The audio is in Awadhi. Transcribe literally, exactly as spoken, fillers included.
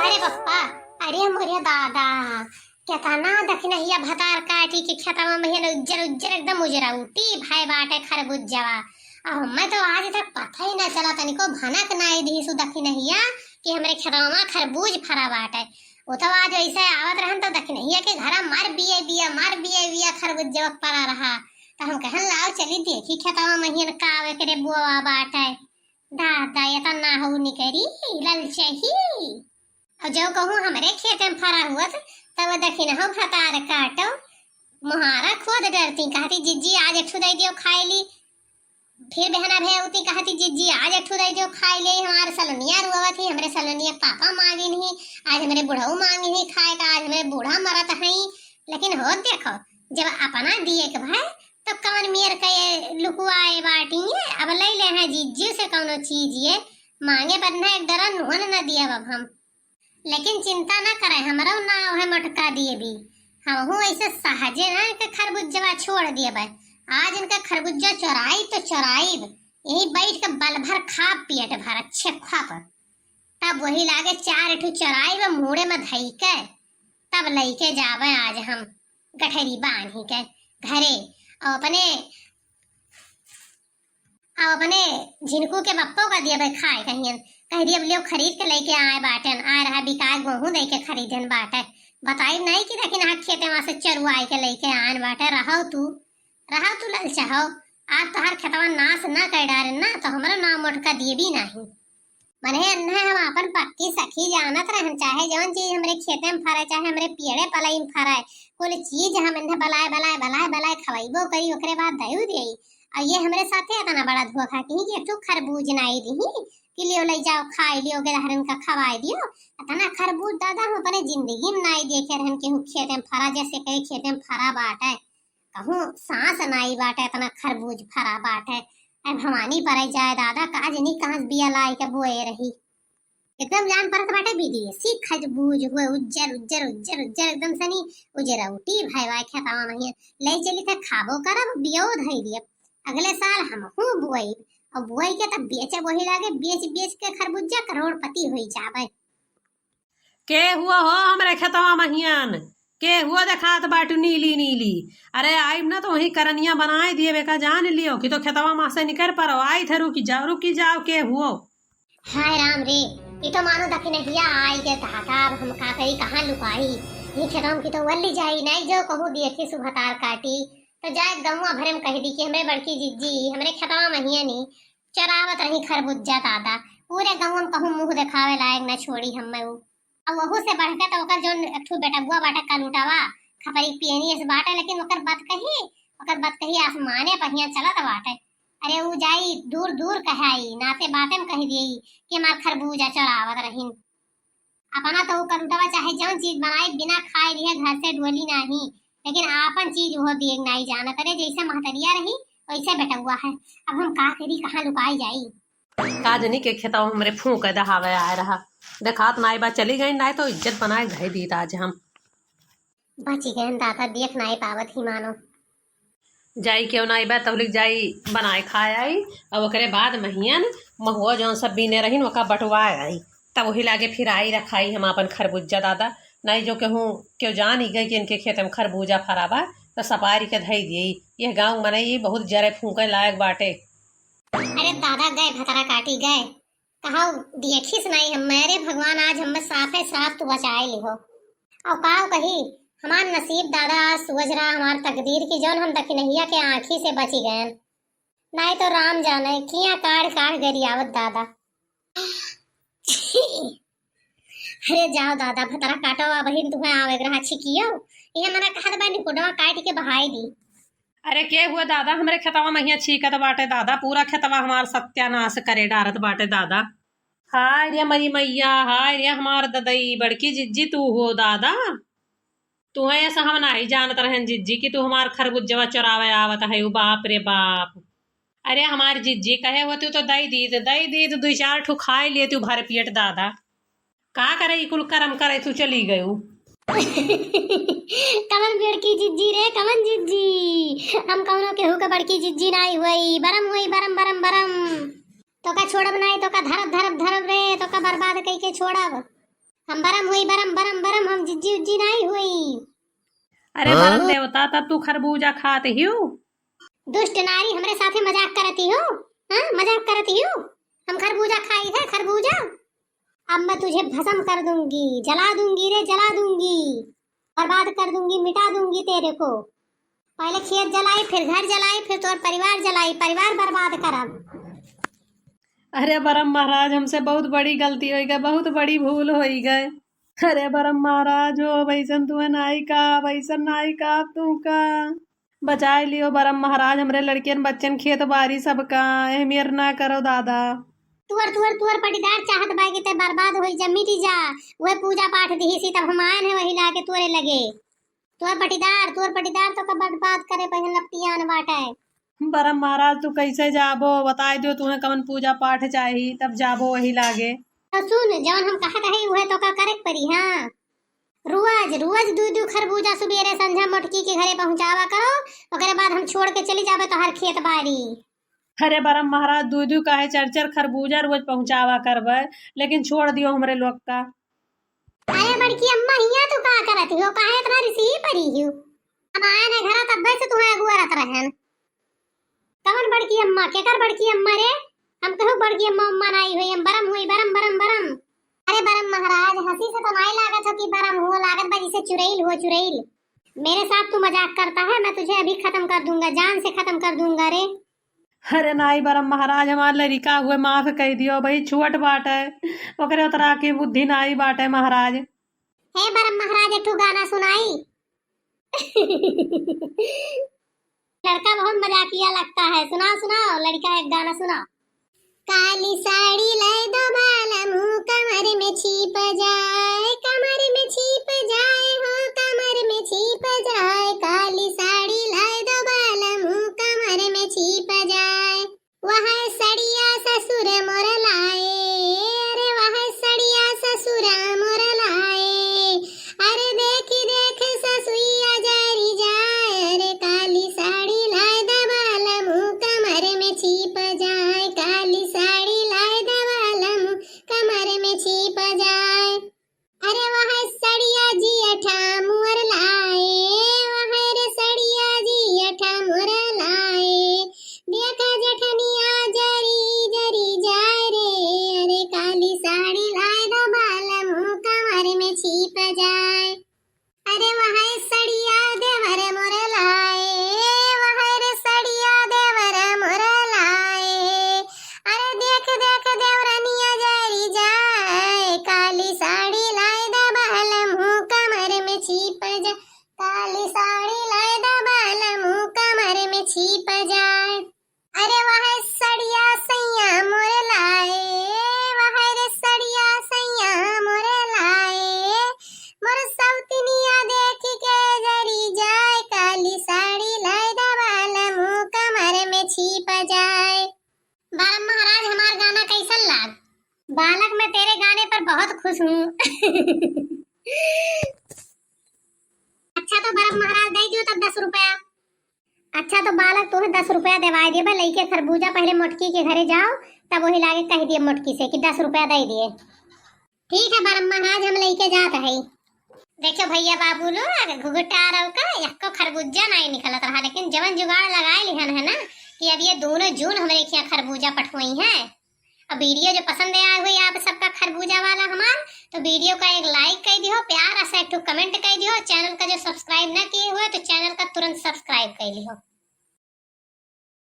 अरे पप्पा, अरे मोरे दादा, केतना दखिनहिया भतार काटी के खेतवा में हियन उज्जर उज्जर एकदम उजरौटी भय बाटे खरबुज्जवा। अउ हम्मे तो आज तक पता ही ना चला, तनिको भनक नाई दिहिसु दखिनहिया कि हमरे खेतवा में खरबूज फरा बाटे। वो तो आज ऐसे आवत रहन तो दखिनहिया के घरा मार बिया बिया, मार बिया बिया खरबुज्जवा परा रहा। तो हम कहन लाओ चली देखी खेतवा में हियन का एकरे बुआ बाटे। दादा, ये तो ना हो निकरी, ललचही। अउ जो कहूँ हमरे खेते में फरा हुआ था, तब दखिनहो भतार काटो, मुहारा खोद डरती, कहती, "जिज्जी, आज एक ठू दे दियो खाए ली।" फिर बहना भे होती, कहती, "जिज्जी, आज एक ठू दे दियो खाए ली, हमारे सलोनिया रुआवत ही, हमरे सलोनिया पापा मांगी नहीं, आज हमरे बुढ़ऊ मांगी नहीं खाए का, आज हमरे बूढ़ा मरत हई।" लेकिन हो देखो, जब अपना दिए के भाई, तो कवन मेर के लुकुआए बाटी है, अब ले ले हैं जिज्जी से कौनो चीज ये, मांगे पर न एक डरा नून न दिया अब हम। लेकिन चिंता ना करे, हमरो नाव है मोटका दिए भी। हमहू ऐसे सहजे ना इनके खरबुज्जवा छोड़ दिए बे। आज इनका खरबुज्जा चोराई तो चोराइब, यही बैठ के बल भर खा पेट भर अच्छे खा पर। तब वही लागे चार ठू चोराइब मूड़े में धई के, तब लइके जाबे आज हम गठरी बांधी के घरे। और अपने अब अपने झिनकू के बप्पो का दिया भाई खाए कहियन, कह दिया, "लियो खरीद के लेके आए बाटन, आए रहा बिकाए गोहूं दे के खरीदन बाटे।" बताई नहीं कि लेकिन हाँ खेते वहां से चरुआई के लेके आन बाटे, रहो तू, रहो तू ललचा हो। आज तोहार खेतवा नाश ना कर डारे ना तो हमरा नाम मोटका दिए भी नहीं। मने अन्हे हम आपन पक्की सखी जानत रहन, चाहे जौन चीज हमरे खेते में फरे, चाहे हमरे पेड़े पलई में फरे, कुल चीज हम इन्हें बलाए, बलाए, बलाए, बलाए खवइबो करी, ओकरे बाद दयू देई। और ये हमरे साथे इतना बड़ा धोखा की कि एक ठो खरबूज नाई दिही कि लियो ले जाओ, खाई लियो, गिरहरन का खवाई दियो। इतना खरबूज दादा हम अपने जिंदगी में नाई देखे रहन, केहू खेते में फरा, जैसे कहे खेते में फरा बाटे, कहूँ सांस नाई बाटे, इतना खरबूज फरा बाटे। अब भवानी परे जाए दादा, का जनी कहाँ से बिया लाई के बोए रही। एकदम जान परत बाटे विदेशी खरबूज हुए, उज्जर, उज्जर, उज्जर, उज्जर, एकदम सनी उजरौटी भय बाय खेतवा में हियन। ले चली त खाबो करब, बियो धई दियब। अगले साल हमहू बोइब, और बोई के तब बेचब, वही लागे बेच बेच के खरबूजा करोड़पति होई जाबे। के हुआ हो हमरे खेतवा में हियन? के हुआ देखात बाटू नीली नीली? अरे आइब ना तो वही करनिया बनाए दिए बेका, जान लियो कि तो खेतवा में से निकर परो, आई थे, रुकी जाओ, रुकी जाओ, के हुओ। हाय राम रे, ई तो मानो दखिनहिया आई के दादा, अब हम का करी, कहाँ लुकाई? ई खेतवा में की तो वल्ली जाई, नहीं जो कहूँ दिए थी सुभतार काटी, तो जाए गौवा भरे में कह दी कि हमरे बड़की जिज्जी, हमरे खेतवा में हियन, चरावत रही खरबूजा दादा, पूरे गौवा में कहूँ मुँह देखावे लायक न छोड़ी हम्मे उ। अब वहू से बढ़ के तो ओकर जौन एक ठो बेटबुआ बाटे कलूटावा, खपरी पियनी ऐसे बाटे, लेकिन ओकर बात कही, ओकर बात कही आसमाने पहिया चलत बाटे। अरे उ जाई दूर दूर कहाई, नाते बाते में कह दिए कि हमार खरबूजा चरावत रहीन। अपना तो उ कलूटावा चाहे जौन चीज बनाई बिना खाए लिए घर से डोली नाही, लेकिन आपन चीज वो देख नाही जानत। अरे जैसे महतरिया रही वैसे बेटबुआ है, अब हम का करी, कहाँ लुकाई जाई? का जनी के खेतवा हमरे फूंक दहावे आए रहा। देखात नाई बा, चली गई, नाई तो इज्जत बनाए धई दीत आज हम। बची गए दादा, देख नाई पावत ही मानो। जाई क्यों नाई बा, तौलिक जाई बनाए खाए आई। और ओकरे बाद महियन महुआ जौन सब बीने रहीन, ओका बटवाए आई। तब वही लागे फिर आई रखाई हम आपन खरबूजा दादा। नाई जो केहू, केहू जान ही गए कि इनके खेत में खरबूजा फरा बा, तो सपारी के धई दिए। यह गाँव मनई बहुत जरे फूंके लायक बाटे। अरे दादा, गए भतरा काटी गए। कहा देखिस नहीं हम, अरे भगवान, आज हमें साफे साफ तू बचाए लिहो। और काव कही, हमार नसीब दादा आज सुवज रहा, हमार तकदीर की जौन हम दखिनहिया के आँखी से बची गयन। नहीं तो राम जाने किया काढ़ काढ़ गरियावत दादा। अरे जाओ दादा, भतरा काटो, अब हिन तुम्हें आवे रहा छिकियो। ये मना कहत बा निकुडवा काट के बहाई दी। अरे के हुआ दादा, हमरे खेतवा महिया छीकत बाटे दादा, पूरा खेतवा हमार सत्यानाश करे डारत बाटे दादा। हाय रे मरी मैया, हाय रे हमार ददई, बड़की जिज्जी तू हो दादा। तुहे ऐसा हम नाही जानत रहन जिज्जी कि तू हमार खरबुजवा चोरावे आवत है, बाप रे बाप। अरे हमार जिज्जी कहे होती तो दई दीत, दई दीत, दुई चार ठो खाए लेती भर पेट दादा। का करे ई कुल करम करे तू चली गयू। कवन बड़की जिज्जी रे, कवन जिज्जी? हम कौनो केहू के बड़की जिज्जी नाई हुई, बरम हुई, बरम, बरम, बरम। तोका छोड़ब नाई, तोका धरब, धरब, धरब रे, तोका बर्बाद कई के छोड़ब। हम बरम होई, बरम, बरम, बरम, हम जिज्जी उज्जी नाई होई। अरे हाँ? बरम देवता, तब तू खरबूजा खात हियो? दुष्ट नारी, हमरे साथे मजाक करत हियो? हाँ, मजाक करत हियो? हम खरबूजा खाई है, खरबूजा? अब मैं तुझे भस्म कर दूंगी, जला दूंगी रे, जला दूंगी, बर्बाद कर दूंगी, मिटा दूंगी तेरे को। पहले खेत जलाई, फिर घर जलाई, फिर तोर परिवार जलाई, परिवार बर्बाद करब। अरे बरम महाराज, हमसे बहुत बड़ी गलती होइ गए, बहुत बड़ी भूल होइ गए। अरे बरम महाराज हो, अब ऐसन तुहे नाई का, अब ऐसन नाई का, अब तू का बचाए लियो बरम महाराज, हमरे लड़कियन बच्चन खेत बारी सबका, एहमेर ना करो दादा। तुअर, तुअर, तुअर पटीदार चाहत बा कि ते बर्बाद होई जा, मिटी जा, वह पूजा पाठ दिही सी, तब हम आयन है वही लागे तोरे लगे। तुअर पटीदार, तुअर पटीदार तो का बर्बाद करे पहन लपटियान बाटे। बरम महाराज, तू कैसे जाबो? बताए दियो, तुहे कवन पूजा पाठ चाही, तब जाबो वही लागे। तो सुन, जवन हम कहत हई, उहे तो का करे के पड़ी, हाँ। रोज, रोज दू दू खरबूजा सुबेरे संझा मोटकी के घरे पहुँचावा करो, ओकरे बाद हम छोड़ के चली जाबे तोहार खेत बारी। अरे बरम महाराज, दू दू काहे चार चार खरबूजा रोज पहुँचावा करबे, लेकिन छोड़ दियो हमरे लोग का। अरे बड़की अम्मा, हियाँ तू का करत हो? काहे इतना रिसी पड़ी हो? हम आए न घरा तब्बे से तुम्हें अगुआरत रहन। कवन बड़की अम्मा? केकर बड़की अम्मा रे? हम कहू बड़की अम्मा उम्मा नाई हुई, हम बरम हुई, बरम, बरम, बरम। अरे बरम महाराज, हंसी से तो नाई लागत हो कि बरम हो, लागत बा जैसे चुरैल हो, चुरैल। मेरे साथ तू मजाक करता है, मैं तुझे अभी खत्म कर दूंगा, जान से खत्म कर दूंगा रे। अरे नाई बरम महाराज, हमार लड़िका हुए माफ कइ दियो भाई, छोट बाटे, ओकरे उतरा की बुद्धि नाई बाटे महाराज। हे बरम महाराज, एक ठो गाना सुनाई। लड़का बहुत मजाकिया लगता है, सुनाओ, सुनाओ, लड़का एक गाना सुनाओ। काली साड़ी लाई दो बालमू, कमर में छिप जाए, कमर में छिप जाए हो, कमर में छिप जाए। काली साड़ी लाई दो बालमू, कमर में छिप जाए। वह सड़िया ससुर मोर लाए, अरे वह सड़िया ससुर मोर लाए। अरे देखि देखि ससुइया जरि जाए, अरे काली साड़ी लाए द बालमू, कमर में छिप जाए, काली साड़ी लाए द बालमू, कमर में छिप जाए। अरे वह सड़िया जिया ठा मोर लाए, वह रे सड़िया जिया ठा मोर लाए। देखा जेठनिया जरी जरी जाए रे, अरे काली साड़ी लाए द बालमू, कमर में छिप जाए। अरे वह सड़िया देवर मोर लाए, वह रे सड़िया देवर मोर लाए। अरे देख देख देवरनिया जरी जाए, काली साड़ी लाए द बालमू, कमर में छिप जाए, काली साड़ी लाए द बालमू, कमर में छिप जाए। अरे वह सड़िया सैया मोर लाए, वह रे सड़िया सैया मोर लाए। मोर सौतिनिया देखि के जरी जाए, काली साड़ी लाए द बालमू, कमर में छिप जाए। बरम महाराज, हमार गाना कैसन लाग? बालक, मैं तेरे गाने पर बहुत खुश हूँ। अच्छा तो बरम महाराज, दे दियो तब दस रुपया। अच्छा तो बालक, तोहे दस रुपया देवाए देबे, लइके खरबूजा पहले मोटकी के घरे जाओ, तब वही लागे कह दिए मोटकी से कि दस रुपया दे दिए। ठीक है बरम महाराज, हम लइके जात है। देखो भैया बाबू लोग, घुघुटा रहो का एको खरबूजा नहीं निकलत रहा, लेकिन जवन जुगाड़ लगाए लिहन है ना कि अब ये दोनों जून हमरे खिया खरबूजा पठवई है। अब वीडियो जो पसंद आया हुई आप सबका खरबूजा वाला हमार, तो वीडियो का एक लाइक कर दियो, प्यारा सा एक ठो कमेंट कर दियो, चैनल का जो सब्सक्राइब ना किए हुए तो चैनल का तुरंत सब्सक्राइब कर लियो।